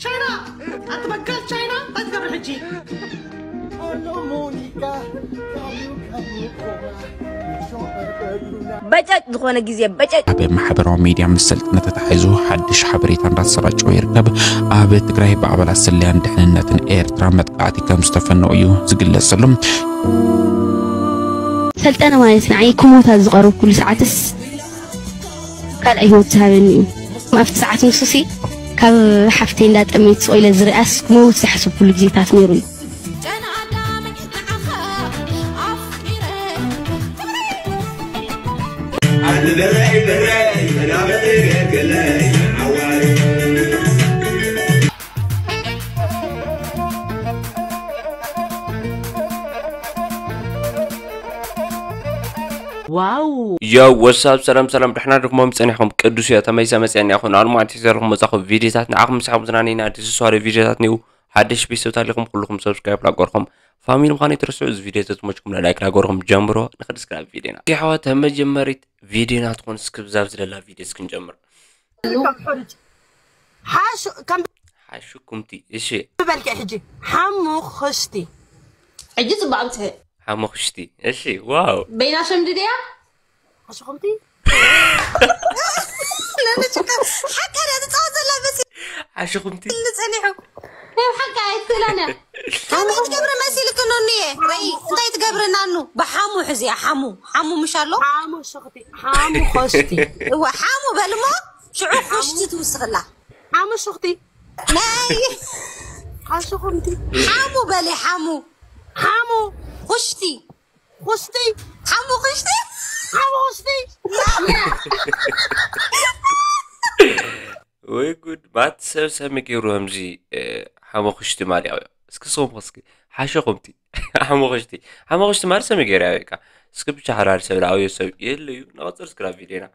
ቻይና ኣትበጋል ቻይና እንታይ ትገብሪ ሕጂ? በጨጭ ዝኾነ ግዜ በጨጭ። ኣብ ማሕበራዊ ሚድያ ምስ ሰልጠነ ተታሒዙ ሓድሽ ሓበሬታ እንዳተሰራጨወ ይርከብ። ኣብ ትግራይ ብኣባላት ስለያን ድሕንነትን ኤርትራ መጥቃዕቲ ከም ዝተፈነው እዩ ዝግለጽ ዘሎ። ሰልጠነ ማለት ንዓይ ክሞት ኣብ ዝቐረብኩሉ ሰዓትስ ካልኣይ ህይወት ዝሃበኒ እዩ። ኣብቲ ሰዓት ንሱሲ ካብ ሓፍተይ እንዳጠመየት ስቕ ኢለ ዝሪኣስ ክመውት ዝሓሰብኩሉ ግዜታት ነይሩ እዩ። ዋው ዮ ወሳብ ሰላም ሰላም ድሕና ድኹሞም ጸኒሕኩም ቅዱስ እዮ ተመይሰ መጽእኒ ይኹን ኣልማዕቲ ዘለኹም መጻኹ ቪዲዮታት ንዓኹም ምሳኹም ዝናነይና ኣዲስ ዝስዋደ ቪዲዮታት ኒው ሓድሽ ቤተሰብ ታሊኹም ኩልኹም ሰብስክራይብ ላገርኹም ፋሚሊ ምዃኑ ይትርስዑ እዚ ቪዲዮ ተትመችኩም ላይክ ላገርኹም ጀምሮ ንኽድስክራብ ቪዲዮና የሕዋት ተመጀመሪት ቪዲዮና ትኾን እስክብዛብ ዝደላ ቪዲዮ እስክንጀምር ሓሹ ከም ሓሹ ኩምቲ እሺ ትበልኪ ሕጂ ሓሙ ክስቲ ሕጂ ጽቡቅ ኣብጽሐ ሓሙ ክሽቲ እሺ ዋው በይና ሸምዲ ድያ ሓሹ ኩምቲ ሓቃ ድያ ትጻወት ዘላ በሲ ሓሹ ኩምቲ ጸኒሑ ሓቃ ኣይትክእላን እያ ከመይ ትገብሪ መሲልክ ኑኑየ ወይ እንታይ ትገብሪ ናኑ ብሓሙ ሕዚያ ሓሙ ሓሙ ምሽ ኣሎ ሓሙ ሽኽቲ ሓሙ ኾስቲ እወ ሓሙ በልሞ ሽዑ ኩሽቲ ትውስኽላ ሓሙሽኽቲ ናይ ሓሽኹምቲ ሓሙ በሊ ሓሙ ሓሙ ኩሽቲ ኩስቲ ሓሙ ኩሽቲ ሓሙ ኩሽቲ ላምያ ወይ ጉድ ባት ሰብ ሰሚ ገይሩ ከምዚ ሓሙ ኩሽቲ ማልያ እስኪ ስኹም እስኪ ሓሸኹምቲ ሓሙ ኩሽቲ ሓሙ ኩሽቲ ማለት ሰሚ ገይሩ ያበቃ እስኪ ብቻ ሓራሪ ሰብ ለኣውዮ ሰብ የለዩ ንቐፅር እስክራ ቪዲዮና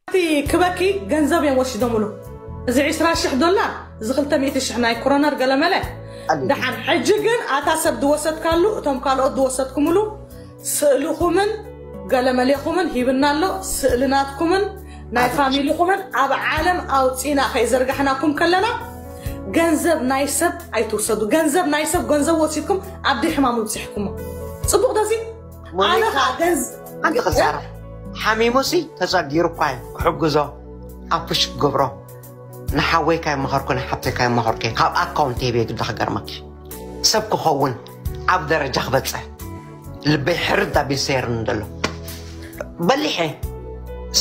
እቲ ክበኪ ገንዘብ እዮም ወሲዶምሉ። እዚ ዕስራ ሽሕ ዶላር፣ እዚ ክልተ ሚእቲ ሽሕ ናይ ክሮነር ገለመለ። ደሓን ሕጂ ግን ኣታ ሰብ ዝወሰድካሉ እቶም ካልኦት ዝወሰድኩምሉ ስእልኹምን ገለመሌኹምን ሂብና ኣሎ። ስእሊ ናትኩምን ናይ ፋሚሊኹምን ኣብ ዓለም ኣውፂና ከይዘርጋሕናኩም ከለና ገንዘብ ናይ ሰብ ኣይትውሰዱ። ገንዘብ ናይ ሰብ ገንዘብ ወሲድኩም ኣብ ድሕማም ውፅሕኩሞ። ፅቡቕ ደዚ ኣነ ከዓ ገንዘብ ሓንቲ ክዛረብ ሓሚሙ ሲ ተጸጊሩ እኳ እዩ ክሕግዞ ኣብ ፑሽ ክገብሮ ንሓወይ ካይ መኸርኩ ንሓብተይ ካይ መኸርኩ ካብ ኣካውንት ሂበ ግዳ ክገርመኪ ሰብ ክኸውን ኣብ ደረጃ ክበጽሕ ልበይ ሕርድ ኣቢሉ ሰይርኒ ዘሎ በሊሐ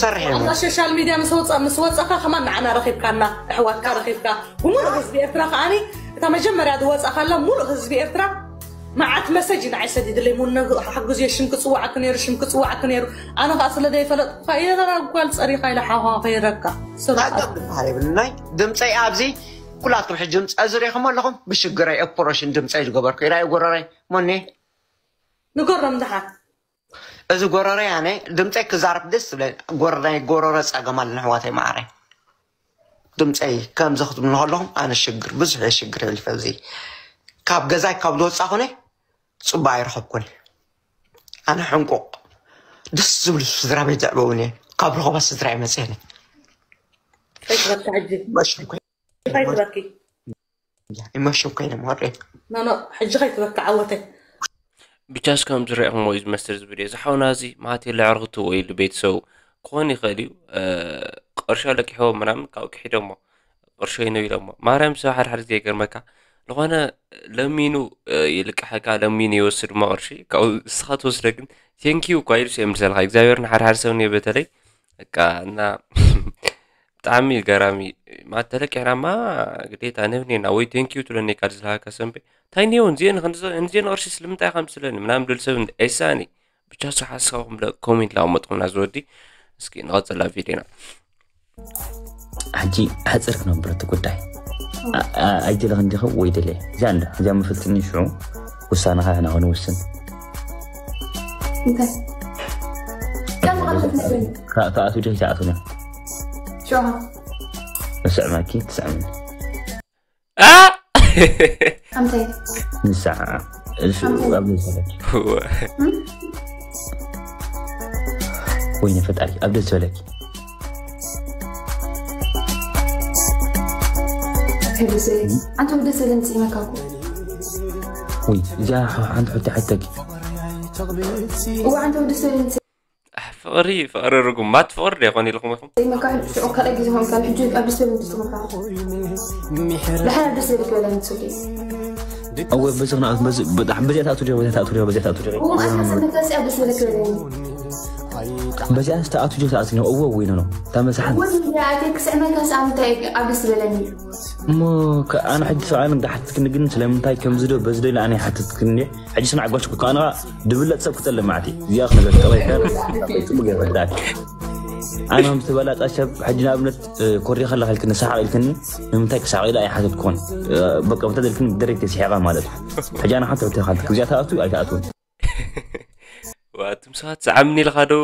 ሰርሐ ኣብ ሶሻል ሚድያ ምስ ወፀ ምስ ወፀካ ከማን ንዓና ረኺብካና ኣሕዋትካ ረኺብካ ብምሉእ ህዝቢ ኤርትራ ከዓኒ እታ መጀመርያ ዝወፃ ከላ ሙሉእ ህዝቢ ኤርትራ መዓት መሰጅ ንዓይ ሰዲድለይ ሙነ ሓግዝዮ ሽም ክፅዋዓኪ ነይሩ ሽም ክፅዋዓኪ ነይሩ ኣነ ከዓ ስለ ዘይፈለጥኩ ከዓ የረራ ጓል ፀሪኻ ኢለ ሓዋ ከይረካ ስብሓት ዝበሃል የብልናይ ድምፀይ ኣብዚ ኩላትኩም ሕጂ ድምፀ ዝሪኢኹም ኣለኹም ብሽግረይ ኦፖሬሽን ድምፀይ ዝገበርኩ ኢላ እዩ ጎረረይ ሞኔ ንገሮም ድሓር እዚ ጎረረይ ኣነ ድምፀይ ክዛረብ ደስ ዝብለኒ ጎረረይ ጎረሮ ፀገም ኣለኒ ኣሕዋተይ መዓረይ ድምፀይ ከምዚ ክትብሉ ከለኹም ኣነ ሽግር ብዙሕ እየ ሽግር የሕሊፈ ኣብዚ ካብ ገዛይ ካብ ዝወፃኹነ ፅቡቅ ኣይረኸብኩን ኣነ ሕንቁቕ ደስ ዝብል ስድራ ቤት ዘዕበቡኒ ካብ ረኸባ ስድራ ይመፅኒ ከይትበካ ሕጂ እንታይ ትበኪ ይመሽም ኮይነ ማሬ ኖኖ ሕጂ ከይትበካ ዓወተይ ብቻስ ከም ዝረእኹሞ እዩ ዝመስል ዝብል እዩ ዝሓውና እዚ ማቴ ለዕርኽትዎ ኢሉ ቤተሰቡ ክኾን ይኽእል እዩ ቅርሾ ለቂሕዎ ምናምን ካብኡ ክሒዶሞ ቅርሾ ይነው ኢሎሞ ማርያም ሰብ ሓደ ሓደ ግዜ ይገርመካ ዝኾነ ለሚኑ ይልቅሐካ ለሚኑ ይወስድ ሞ ቅርሺ ካብኡ እስኻ ትወስደ ግን ቴንኪዩ እኳ ኢሉ ሲኤም ዝሰልኻ እግዚኣብሔር ንሓደ ሓደ ሰብ እኒኦ በተለይ በቃ እና ብጣዕሚ ገራሚ ማለት ተለቂሕናማ ግዴታ ንህብኔና ወይ ቴንኪዩ ትብለኒ ካብ ዝልሃካ ሰንበ እንታይ እኒኦ እንዚኦ ንክንዚኦ ንቅርሺ ስለምንታይ ከም ስለኒ ምናምን ድል ሰብ ኣይሳኒ ብቻ ሱ ሓሳብኩም ኮሜንት ላመጥኩምና ዝወዲ እስኪ ንቀፅላ ቪዲዮና ሕጂ ሕፅር ክነብረቲ ጉዳይ ኣይትለኽን ዲኸ ወይ ድለ እዚኣ እንዳ እዚኣ መፈልጥኒ ሽዑ ውሳነኻ ህና ክንውስን ትኣቱ ዶ ይትኣቱ ዶ ስዕመኪ ትስዕምኒ ንሳ እሱ ኣብ ዘይሰለኪ ወይነ ፈጣሪ ኣብ ደስ በለኪ ሕድስ ኣንተ ወደ ሰለንጽ ይመካኩ። ወይ እዚኣ ሓንቲ ሕቶ ሓተኪ። እዋ ኣንተ ወደ ሰለንጽ ፍቕሪ ፍቕሪ ርጉማት ፍቕሪ ዶ ይኾን ኢልኩም ኢኹም? ይመካ ሽዑ ካልእ ግዜ ኾንካ ሕጂ ኣብ ደስ ዘብል ትመካ። ድሓር ኣብ ደስ ዘብል ክበለኒ ጽቡቅ። እወ በዚ ክነኣት በዚ በጣም በዚኣ ትኣቱ ዲኻ በዚኣ ትኣቱ ዲኻ በዚኣ ትኣቱ ዲኻ እዋ ኣንተ ሰለንጽ ኣብ ደስ ዘብል ክበለኒ። በዚኣ ዝተኣቱ ዲኻ ትኣቱ ዲኻ እወ ወይ ነው ተመሳሓን ወይ ኣቴ ክስዕመካ ሰኣምታይ ኣብ ደስ ዝበለኒ። እሞ ከ- ኣነ ሕጂ ሰብኣይ ምን ዝሓትትክኒ ግን ስለምንታይ ከምዚ ዶ በዚ ዶ ኢለ ኣነ ይሓትትክኒ እንዴ? ሕጂ ስማዕ ጓሽ እኮ ኣነ ድብለጥ ሰብ ክጠልም ማዕቲ እዚኣ ክነገር ጠባይ ከ ጽቡቅ ገይረ ዳክ ኣነ ምስ ተበላጣ ሰብ ሕጂ ንኣብነት ኮርዲ ከለካ ኢልክኒ ሰሓቅ ኢልክኒ ንምንታይ ክሳቅ ኢለ ኣይሓተትኩን። በቃ እንተ ደልክኒ ዳይሬክት ስሒቃ ማለት እዩ። ሕጂ ኣነ ሓንቲ ሕቶ ይካልክ እዚኣ ተኣቱ ኣይተኣትውን። ዋ እቱም ሰባት ዝዓምኒ ኢልካ ዶ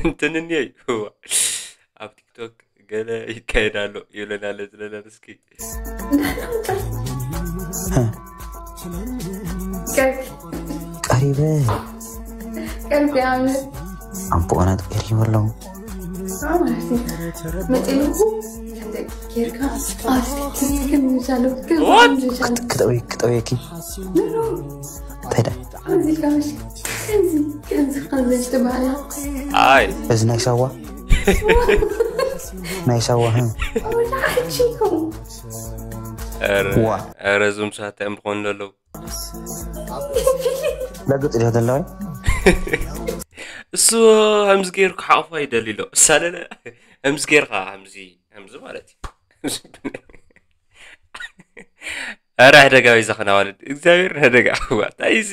እንትንኒ እዩ። ዋ፣ ኣብ ቲክቶክ ገለ ይካየድ ኣሎ ይብለና ኣሎ ዝለለ እስኪ ቀሪበ ኣቦ ኦናት ቀሪበ ኣለዉ። መጤልኩ ጌርካ ክጠውየኪ እንታይ ዳ ኣይ እዚ ናይ ሳዋ ናይ ሳዋ ህ ዋ ኧረ እዞም ሰባት እዮም ዝኾኑ ዘለዉ ለግጥ ዲዮ ዘለወ እሱ ከምዚ ገይሩ ክሓቑፋ ይደሊ ኣሎ እሳለለ ከምዚ ገይርካ ከምዚ ከምዚ ማለት እዩ ኧረ ሕደጋዊ ዘኸና ዋልድ እግዚኣብሔር ሕደጋ እንታይ እዚ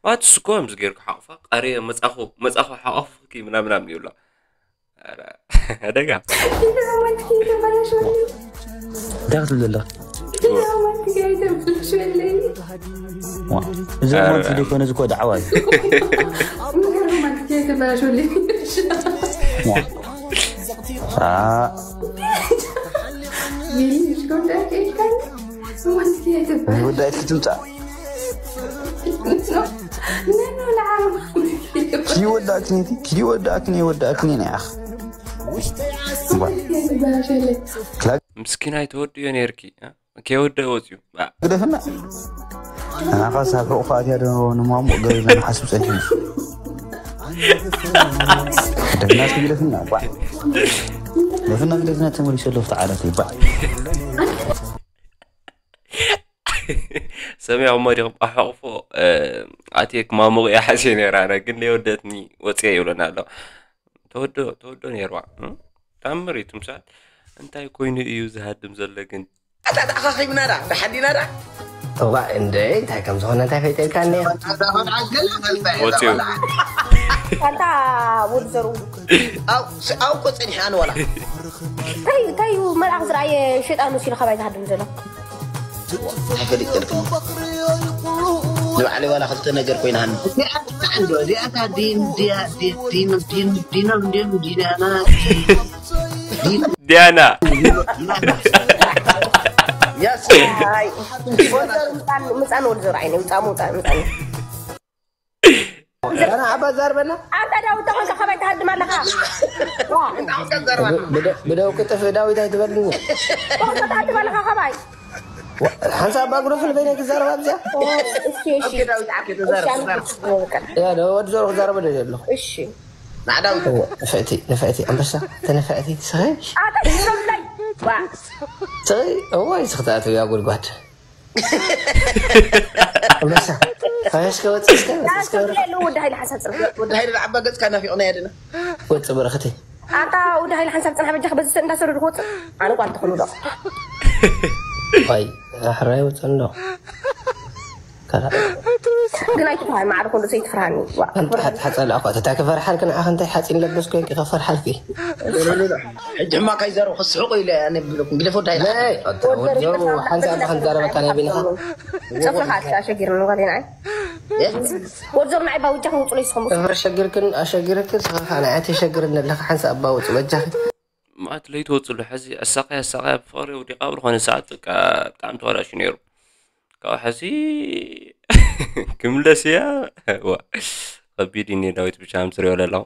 ማለት እሱ እኮ ከምዚ ገይሩ ክሓቑፋ ቀሪ መጻኹ መጻኹ ሓቑፍኪ ምናምናም ይብላ ኧረ ሕደጋ እንታይ ክትብል ዘለኻ እዚ ሮማንቲክ ዘይኮነ ዝኮ ዳዕዋ እዩ ወዳኢት ክትምፃእ ኪዲ ወዳእክኒ ኪዲ ወዳእክኒ ወዳእክኒ ናይ ኣኽ ምስኪናይ ተወድዮ ነርኪ ከይወደእ ወፅዩ ግደፍና ናኻ ሳብ ሕቑፋት እያ ዶ ንማሙቕ ገይርና ንሓስብ ፀኒሕና ደፍናት ግደፍና ባ ደፍና ግደፍና ተመሊሱ ኣሎ ፍቲ ዓራት ይባል ሰሚዖሞ ዲኹም ኣሕቑፎ ኣትየ ክማሙቕ እያ ሓስየ ነይራ ኣነ ግን ለይወደትኒ ወፅየ ይብለና ኣሎ ተወዶ ተወዶ ነይርዋ ታምር እዩ ትምሳል እንታይ ኮይኑ እዩ ዝሃድም ዘሎ ግን ኣታ ተኣኻኺብና ዳ ተሓዲና ዳ እዋ እንደ እንታይ ከም ዝኾነ እንታይ ፈይጠልካ እነ ወፂኡ ኣንታ ወዲ ዘርኡ ኣብ እኮ ፀኒሐ ኣነ ዋላ እንታይ እንታይ እዩ መልኣኽ ዝረኣየ ሸጣን መሲሉ ካባይ ዝሃድም ዘሎ ተፈሊጠልኩም ንባዕለይ ዋላ ክልተ ነገር ኮይናሃኒ እዚኣታ ዲን ዲያ ዲን ዲን ዲን ዲን ዲን ዲን ዲያና ዲያና ያስ ምፃን ወዲ ዘርኡ ዓይነ ምፃ ምውፃ ምፃን ገና ዓባ ዛርበና ኣንታ ዳዊት ተኾንካ ከመይ ትሃድም ኣለኻ ብደው ክጥፍ ዳዊት ኣይትበልኒ ተኾንካ ትሃድም ኣለኻ ከማይ ሓንሳብ ባጉረፍን በይነ ክዛረብ ኣብዚኣ እስኪ እሺ ወዲ ዘሮ ክዛረበ ደ ዘለኹ እሺ ናዕዳዊት ንፍዕቲ ንፍዕቲ ኣንበሳ ተነፍዕቲ ስኸ ኣታ ይሰብለይ ዋ ስኸ እዋይ ስኽተኣትው ያ ጉድጓድ ኣንበሳ እስከ ወፅእ እስከ ወፅእ እስከ ያስከፍለ ያለው ወደ ኃይል ሓሳብ ፅርፍ ወዲ ሃይለ ዓባ ገፅካ ናፊቕና ያደና ወፅእ በረኽቲ ኣታ ወደ ኃይል ሓንሳብ ፅንሓ በጃ በዚ እንዳሰሩ ድኮፅ ኣነ ጓል ትኾኑ ዶ ይ ኣሕራይ ወፅእ እንዶ ግን ኣይትፍራሃኒ ማዕረ ኮንዶ ዘይትፍራሃኒ ሓፀላ እኳ ተታ ክፈርሓልክ ንዓኸ እንታይ ሓፂን ለበስ ኮንኪ ከፈርሓልኪ ሕጂ ሕማቅ ኣይዘረቡ ክስሕቁ ኢለ ኣነ ብለኩም ግደፎ ዳይ ሓንሳብ ክንዛረበካ ናይ ቢንኻ ፀፍርካ ኣሸጊር ንጓሌና ወዲ ዞር ንዓይ ባውጃ ክውፅሎ ይስኹም ፍረ ሸግርክን ኣሸግርክን ስኻ ንዓይ ተሸግርኒ ኣለኻ ሓንሳብ ኣባውፅ በጃኺ ማት ለይትወፅሉ ሕዚ ኣሳቃይ ኣሳቃይ ኣብ ፍቅሪ ወዲቃ ኣብ ዝኾነ ሰዓት በቃ ብጣዕሚ ተዋዳእሹ ነይሩ ካብ ሕዚ ክምለስ እያ ከቢድ እኒ ዳዊት ብቻ ምትሪኦ ለለኹ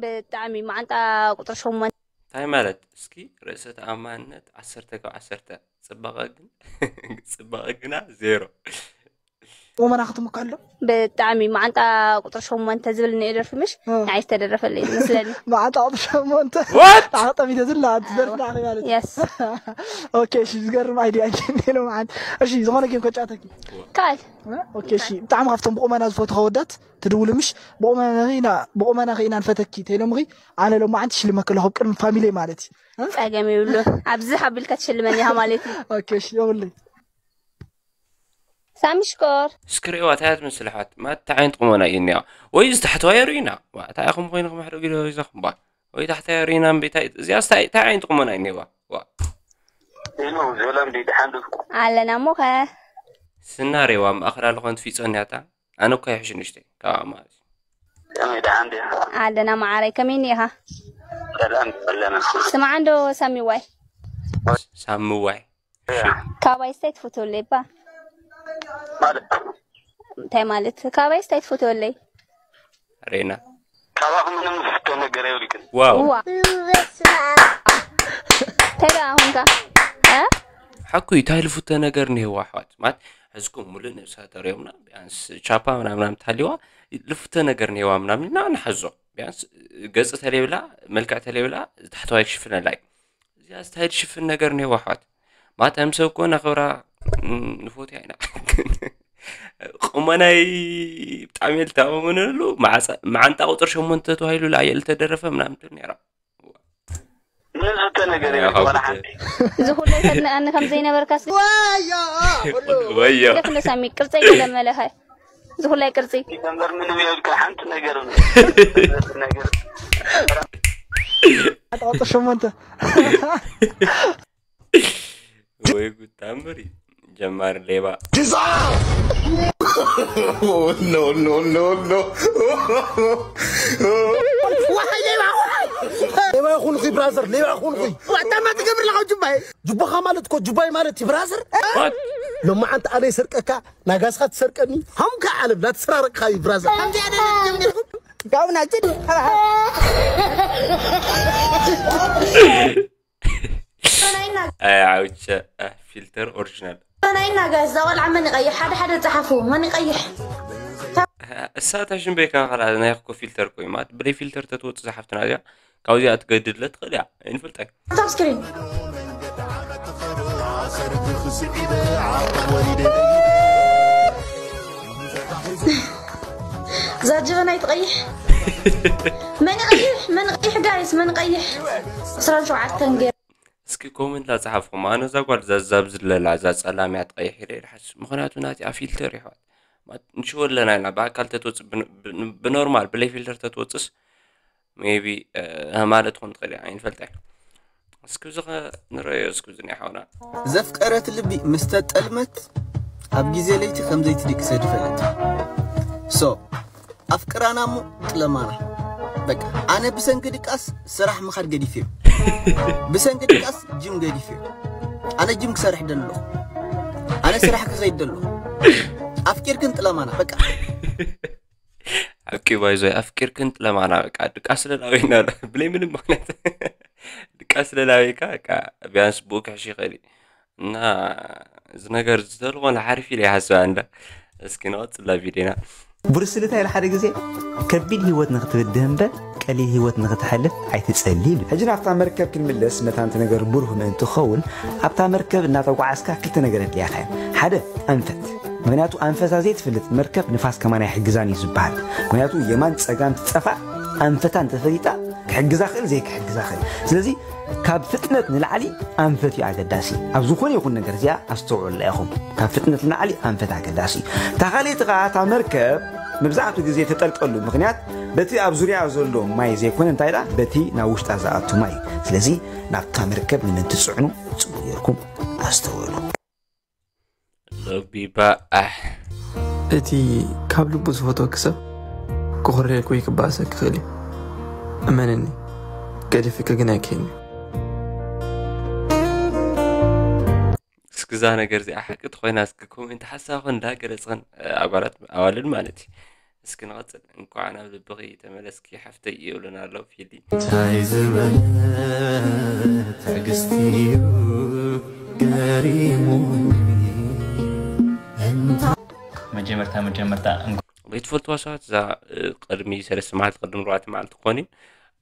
ብጣዕሚ መዓንጣ ቁፅሪ ሸሞንተ እንታይ ማለት እስኪ? ርእሰ ተኣማንነት ዓሰርተ ካብ ዓሰርተ፣ ጽባቐ ግን ጽባቐ ግና ዜሮ። ቁመና ክትምካ ኣሎ። ብጣዕሚ መዓንጣ ቁፅሪ ሸሞንተ ዝብል እኒኦ ደርፊ ምሽ እ። ንዓይ ዝተደረፈለይ ዝመስለኒ። መዓንጣ ቁፅሪ ሸሞንተ What? ተዓጠሚተ ዝላ ኣንቲ ደርፊ ንዓኺ ማለት እዩ። የስ ኦኬ እሺ ዝገርም ኣይድያ ኔሎ መዓንት። እሺ ዝኾነ ጌም ከጫተኪ። ካል ኦኬ እሺ ብጣዕሚ ካብቶም ብቁመና ዝፈትሖ ወዳት ትድውሉ ምሽ? ብቁመና ኺና ብቁመና ኺና ንፈተኪ ተይሎምኺ። ኣነ ሎማዓንቲ ሽልመኪ ኣለኹ ኣብ ቅድሚ ፋሚሊ ማለት እዩ። ፀገም ይብሉ። ኣብዚ ሓቢልካ ትሽልመኒ ኢኻ ማለት እዩ። ኦኬ እሺ የብለይ። ሳሚ ሽኮር እስክሪዋ እንታይ ትመስል ኣሕዋት? ማታ ዓይነት ቁመና እዩ እኒኣ። ወይ እዚ ታሕተዋይ ርኢና። ዋ፣ እንታይ ኢኹም ኮይንኹም ሕደጉ ኢለ ይዛኹም ባ። ወይ ታሕተዋይ ርኢና እምበይ እንታይ እዚኣ እንታይ እንታይ ዓይነት ቁመና እዩ እኒዋ? ዋ። ሄሎ ዞላም ዲ ደሓን ዶ? ኣለና እሞ ከ ስናሬዋ ማእኸል ኣለኾን ትፊፀ እኒኣታ። ኣነ እኳ ይሕሽ ንሽተይ ካብ ማለት እዩ። ከመይ ደሓን ዲኻ? ኣለና መዓረይ ከመይ እኒኢኻ? ሰላም ኣለና። ስምዓ እንዶ ሳሚዋይ ሳምዋይ ካባይ ስታይ ትፈትወለይ ባ ማለት እንታይ ማለት ካባይ ስታይ ትፈትወለይ? ሬና ካባኹም ምንም ዝፍቶ ነገር የብልክን። ዋው ዋ እንታይ ደኣ ኹንካ እ? ሓኩ እንታይ ልፍቶ ነገር እኒሄዋ ኣሕዋት ማለት ሕዝኩም ሙሉእ ነብሳ ተሪዮምና ቢያንስ ቻፓ ምናምናም ታሊዋ ልፍቶ ነገር እኒሄዋ ምናምን ኢና ንሓዞ ቢያንስ ገጽ ተሌብላ መልክዕ ተሌብላ ታሕተዋይ ክሽፍነላ እዩ። እዚኣ ስታይል ሽፍን ነገር እኒሄዋ ኣሕዋት ማለት ኣም ሰብ ኮነ ክብራ ንፎትያ ኢና ቁመናይ ብጣዕሚ ልተኣማመነሉ መዓንጣ ቁፅር ሸሞንተ ተባሂሉ ላየል ተደረፈ ምናምን ትብል ነይራ ምንም ዝተ ነገር ያው የብልክን። ሀብቴ። ወላ ሓንቲ እዚ ኩሉ ተድንቀኒ ከም ዘይነበርካ ስ- ዋያ ወዮ ደፍነ ሳሚ ቅርፀይ ገለመለኸ እዚ ኩላይ ቅርፂ ነበር ምንም የብልክን ሓንቲ ነገር ነገር ኣጣወጠ ሸሞንተ ወይ ጉድ ታምሪ ጀማሪ ሌባ No, no, no, no. ሌባ ይኹንኺ ብራዘር፣ ሌባ ይኹንኺ። ዋጣማ ትገብር ለኻ ጁባይ። ጁባኻ ማለት እኮ ጁባይ ማለት እዩ ብራዘር። What? ሎማዓንቲ ኣነ ይሰርቀካ፣ ናጋስኻ ትሰርቀኒ። ሃምካ ዓለም ናትሰራረቅካ እዩ ብራዘር። ከምዚ ኣደረግ ጀሚርኩም። ጋውና ጅድ። ኣይ ዓውቸ ፊልተር ኦሪጂናል ናይና ጋይስ እዛ ቆልዓ መን ይቀይሕ ሓደ ሓደ ፀሓፉ መን ይቀይሕ እሳታ ሽምበይ ከ ከላ ናይ ኮ ፊልተር ኮይ ማለት ብለይ ፊልተር ተትወጽእ ዝሓፍትና እዚኣ ካብዚኣ ትገድለ ትኽእል እያ ኣይንፈልጠይ top screen እዛ ጀበና ይትቀይሕ መን ይቀይሕ መን ይቀይሕ ጋይስ መን ይቀይሕ ዕስራን ሸውዓተን ገይሩ እስኪ ኮመንት ላጽሓፍኩም ኣነ እዛ ጓል እዛ ዛብ ዝለላ እዛ ጸላም እያ ትቀይሕ ኢለ ይሓስ ምክንያቱ ናቲኣ ፊልተር ይሕዋት ንሽወለና ኢና ብኣካል ተትወፅእ ብኖርማል ብለይ ፊልተር ተትወፅስ ሜቢ ማለት ኾን ትኽእል እያ ኣይንፈልጠ እስኪ እዚ ንረዮ እስኪ እዚ ሓውና ዘፍቀረት ልቢ ምስተጠልመት ኣብ ግዜ ለይቲ ከምዘይትድቅሰ ድፈለት ሶ ኣፍቅራና እሞ ጥለማና በቃ ኣነ ብሰንኪ ድቃስ ስራሕ ምኻድ ገዲፍዮ ብሰንኪ ድቃስ ጅም ገዲፍዮ ኣነ ጅም ክሰርሕ ደሎ ኣነ ስራሕ ክኸይድ ደሎ ኣፍቂርክን ጥለማና በቃ ሓቂ ባይዞይ ኣፍቂርክን ጥለማና በቃ ድቃስ ለላዊና ብለይ ምንም ምክንያት ድቃስ ለላዊካ በቃ ቢያንስ ብኡ ክሕሽ ይኽእል እዩ እና እዚ ነገር ዝተልኾነ ሓሪፍ ኢለ ይሓስብ እንዳ እስኪ ንቐፅላ ቪድዮና ብሩስሊ እንታይ ኢሉ ሓደ ግዜ ከቢድ ህይወት ንክትብድህ እምበር ቀሊል ህይወት ንክትሓልፍ ኣይትጸሊ ኢሉ። ሕጂ ናብታ መርከብ ክንምለስ መታን እቲ ነገር ብሩህ ምእንቲ ክኸውን ኣብታ መርከብ እናተጓዓዝካ ክልተ ነገር የድልያኻ እየን። ሓደ ኣንፈት። ምኽንያቱ ኣንፈታ ዘይትፈልጥ መርከብ ንፋስ ከማን ኣይሕግዛን እዩ ዝበሃል። ምኽንያቱ የማን ጸጋም ትጸፋ ኣንፈታ እንተፈሊጣ ክሕግዛ ክእል ዘይክሕግዛ ክእል። ስለዚ ካብ ፍጥነት ንላዕሊ ኣንፈት እዩ ኣገዳሲ። ኣብ ዝኾነ ይኹን ነገር እዚኣ ኣስተውዕሉላ ኢኹም። ካብ ፍጥነት ንላዕሊ ኣንፈት ኣገዳሲ እዩ። እታ ካልኣይቲ ኸዓ እታ መርከብ መብዛሕትኡ ግዜ ተጠልቀሉ ምኽንያት በቲ ኣብ ዙርያ ዘሎ ማይ ዘይኮነ እንታይ ደኣ በቲ ናብ ውሽጣ ዝኣቱ ማይ እዩ። ስለዚ ናብታ መርከብ ንምእንቲ ትጽዕኑ ጽቡቕ ጌርኩም ኣስተውዕሉ። ሎቢባ ኣሕ እቲ ካብ ልቡ ዝፈትወኪ ሰብ ክኾርየኪ ወይ ክበኣሰኪ ይኽእል እዩ። እመንኒ፣ ገዲፍኪ ግን ኣይክህልን'ዩ። እስኪ እዛ ነገር እዚኣ ሓቂ ተኾይና እስኪ ኮሜንት ሓሳብኽን እንዳገለፅኽን ኣጓላት ኣዋልድ ማለት እዩ እስኪ ንቐጽል። እንኳዕ ናብ ልብኺ ተመለስኪ ሓፍተይ ይብሉና ኣለዉ ፊሊ። እንታይ ዝበለ ትዕግስቲ እዩ ገሪሙኒ። መጀመርታ መጀመርታ እንኳ ወይ ትፈልጥዋ ሰባት እዛ እ፣ ቅድሚ ሰለስተ መዓልቲ ቅድሚ ኣርባዕተ መዓልቲ ክኾን እዩ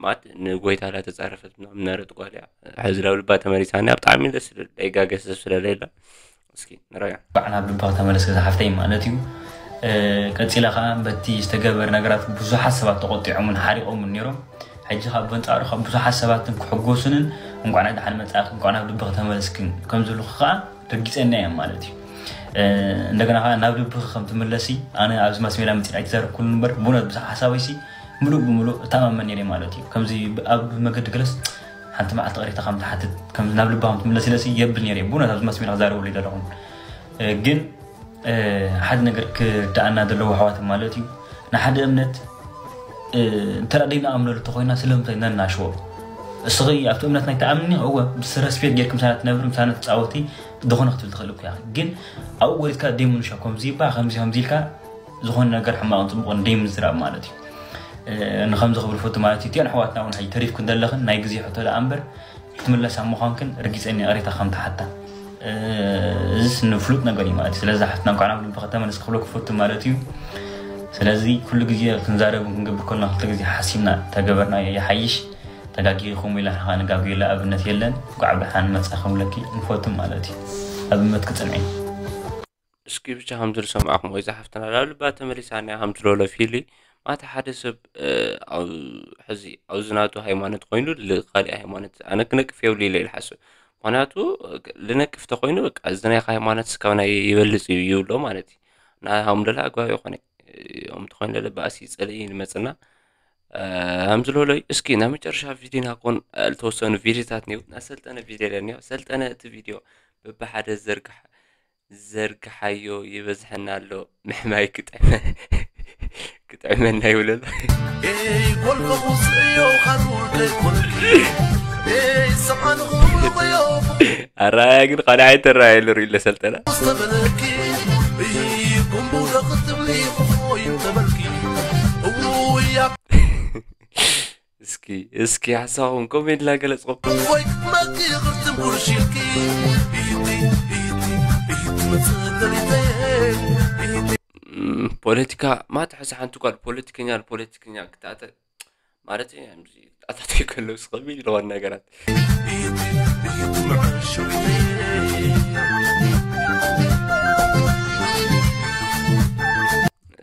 ማለት ንጎይታ ላ ተጻረፈት ምናምን ነረት ጓል እያ። ሕዚ ናብ ልባ ተመሊሳኒ ብጣዕሚ ደስ ዝብል ደይጋገ ሰብ ስለለ የላ። እስኪ ንረያ። እንኳዕ ናብ ልብኻ ተመለስኪ ዝሓፍተይ ማለት እዩ። እ፣ ቀጺላ ከዓ በቲ ዝተገበረ ነገራት ብዙሓት ሰባት ተቆጢዖምን ሓሪቆምን ነይሮም። ሕጂ ካብ በንጻሩ ካብ ብዙሓት ሰባትን ክሕጎሱንን እንኳዕ ናይ ደሓን መጻእኪ እንኳዕ ናብ ልብኺ ተመለስክን ከም ዝብሉኺ ከዓ ርጊጸኛ እዮም ማለት እዩ። እ፣ እንደገና ከዓ ናብ ልብኺ ከም ትምለሲ ኣነ ኣብዚ ማስሜዳ መጺእ ኣይተዛረብኩሉን እምበር ብእውነት ብዛዕባ ሓሳበይሲ ምሉእ ብምሉእ እተኣማመን ነይረ ማለት እዩ። ከምዚ ኣብ መገዲ ገለስ ሓንቲ መዓልቲ ቅሬታ ከም ትሓትት ከም ናብ ልባ ከም ትምለስ ኢለሲ የብል ነይረ ብእውነት ኣብዚ ማስሜዳ ክዛረበሉ ይደለኹን። እ፣ ግን እ፣ ሓደ ነገር ክርዳኣና ዘለዎ ኣሕዋት ማለት እዩ። ንሓደ እምነት እ፣ እንተ ደኣ ደይንኣምነሉ እንተኾይና ስለምንታይ ነናሽዎ? እስኺ ኣብቲ እምነት ናይ ትኣምኒ እወ ምስ ረስፔክት ጌርኪ ምሳና ትነብሪ ምሳና ትፃወቲ ዝኾነ ክትብል ትኽእል እኮ ኢኻ። ግን ኣብኡ ወሪድካ ደይምንሻ ከምዚ ይባ ከምዚ ከምዚ ኢልካ ዝኾነ ነገር ሕማቕን ፅቡቕን ደይምዝራብ ማለት እዩ። እ፣ ንኸምዚ ክብል ፈቱ ማለት እዩ። እቲኦን ኣሕዋትና እውን ሕጂ ተሪፍክን ዘለኽን ናይ ግዜ ሕቶ ደኣ እምበር ክትምለሳ ምዃንክን ርጊፀኛ ቅሬታ ከም ትሓታ እዚስ ንፍሉጥ ነገር እዩ ማለት እዩ። ስለዚ ሓፍትና እንኳዕ ናብ ልቢ ከተመለስ ክብሎ ክፈቱ ማለት እዩ። ስለዚ ኩሉ ግዜ ክንዛረብ ክንገብር ከለና ክልተ ግዜ ሓሲብና ተገበርና ይሓይሽ። ተጋጊኹም ኢላ ንጋጉ የለ ኣብነት የለን። እንኳዕ ብደሓን መፃ ክብለኪ ንፈቱ ማለት እዩ። ኣብነት ክፅንዒ እስኪ ብቻ ከም ዝሰማዕኹም ወይ ዝሓፍትና ናብ ልባ ተመሊሳና ከም ዝለሎ ፊሊ ማታ ሓደ ሰብ ሕዚ ኣብዚ ናቱ ሃይማኖት ኮይኑ ልካሊእ ሃይማኖት ኣነ ክነቅፍ የብሉ ኢለ ኢልሓስብ። ምክንያቱ ልነቅፍ ተኮይኑ እዚ ናይካ ሃይማኖት ስካብ ናይ ይበልፅ እዩ ይብሎ ማለት እዩ። ንሃም ደላ ኣግባብ ይኮነ እም ትኮይኑ ደለ ባእሲ ፀልኢ ንመፅና ከም ዝለሎ እዩ። እስኪ ናብ መጨረሻ ቪዲዮና ኮን ዝተወሰኑ ቪዲዮታት ኒው ናሰልጠነ ቪዲዮ ለኒዮ ሰልጠነ እቲ ቪዲዮ በብሓደ ዘርግሕ ዘርግሓዮ ይበዝሐና ኣሎ ምሕማይ ክጥዕመና ይብለና። ኣራያ ግን ካልእ ኣይተራየሉ ርእዩ ለሰልጠና እስኪ እስኪ ሓሳኹም ኮሜንት ላገለጽኩም ፖለቲካ ማትሐዚ ሓንቲ ጓል ፖለቲከኛ ፖለቲከኛ ክትኣተ ማለት ኣታተይ ከለውስ ከቢድ ዝኾነ ነገራት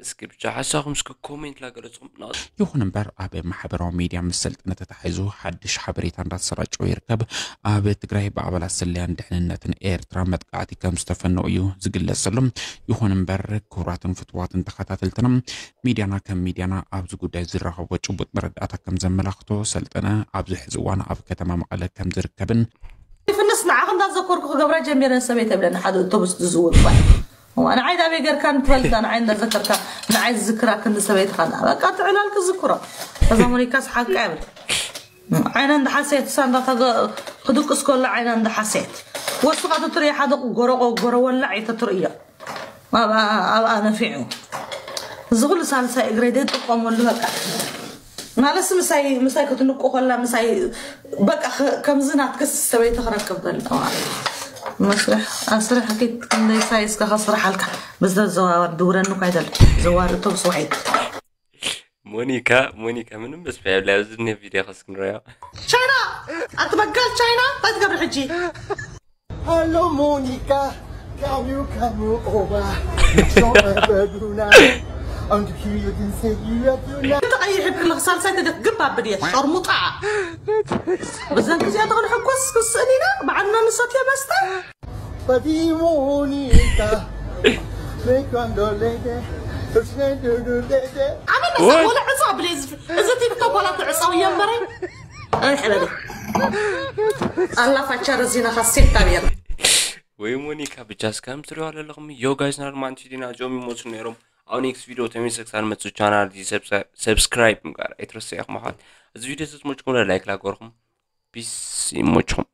እስኪ ብቻ ሓሳኹም እስኪ ኮሜንት ላገለጽኩም ናት ይኹን እምበር ኣብ ማሕበራዊ ሚድያ ምስ ሰልጠነ ተታሒዙ ሓድሽ ሓበሬታ እንዳተሰራጨወ ይርከብ። ኣብ ትግራይ ብኣባላት ስለያን ድሕንነትን ኤርትራ መጥቃዕቲ ከም ዝተፈነው እዩ ዝግለጽ ዘሎ። ይኹን እምበር ክቡራትን ፍትዋትን ተኸታተልትና ሚድያና ከም ሚድያና ኣብዚ ጉዳይ ዝረኸቦ ጭቡጥ መረዳእታ ከም ዘመላኽቶ ሰልጠነ ኣብዚ ሕዚ እዋን ኣብ ከተማ መቐለ ከም ዝርከብን ይፍንስ ንዓኽ እንዳዘኮርኩ ክገብራ ጀሚረ ሰበይ ተብለኒ ሓደ ኣውቶቡስ ዝዝውር ጓል እዋ ንዓይ ዳበይ ገርካ ንትበልታ ንዓይ እንዳዘከርካ ንዓይ ዝዝክራ ክንዲ ሰበይትኻ ዳ በቃ ትዕላል ክዝክሮ ከዛ ሞኒካ ስሓቃ ይብል ዓይና እንዳሓሰየት እሳ እንዳታ ክድቅስ ከሎ ዓይና እንዳሓሰየት ወስኻ ትትርኢ ሓደ ጎረቆ ጎረወላ ኣይተትርእዮ ኣብኣ ኣብኣ ነፊዑ እዚ ኩሉ ሳልሳይ እግረይ ደጥቀመሉ በቃ ማለትስ ምሳይ ምሳይ ክትንቁ ከላ ምሳይ በቃ ከምዚ ናትክስ ሰበይቲ ክረክብ በል መስርሕ ኣስርሕ ኪት ክንደይ ሳይ እስከ ከስርሓልካ ብዘዘዋወር ድውረኒ እኳ ይደል ዘዋር እቶም ስውዒት ሞኒካ ሞኒካ ምንም መስፍያ ብላ ኣብዚ ነ ቪድዮ ከስክንረያ ቻይና ኣትበጋል ቻይና እንታይ ትገብር ሕጂ Hello Monica, can you come over? Show me the Bruna. I'm the curious and say you are Bruna. ተቐይሕ ክልኽ ሳልሳይ ተደክ ግባ ብድየት ሸርሙጣ ብዘን ክዚኣ ተኽንሕጎስ ክስእን ኢና ባዕልና ንሰትዮ መስተ But you Monica, make one go lady. Let's go do do lady. ኣመን ነሳ ወላ ዕፃ ብለይ እዚ ቲክቶክ ዋላ ትዕፀው እየ እምበረይ ሕበሊ ኣላ ፋቻ ረዚናኻ ሴት ታብየር ወይ ሞኒካ ብቻስ ከም ትሪዋ ዘለኹም ዮ ጋይስ ናርማንቲ ዲና ዞም ይመስሉ ነይሮም ኣብ ኔክስት ቪዲዮ ተመልሰ ክሳብ መፁ ቻናል ሰብስክራይብ ምግባር ኣይትረስዑ ኢኹም ኣሕዋት እዚ ቪዲዮ ተዝመችኩም ላይክ ላገርኩም ፒስ ይመችኹም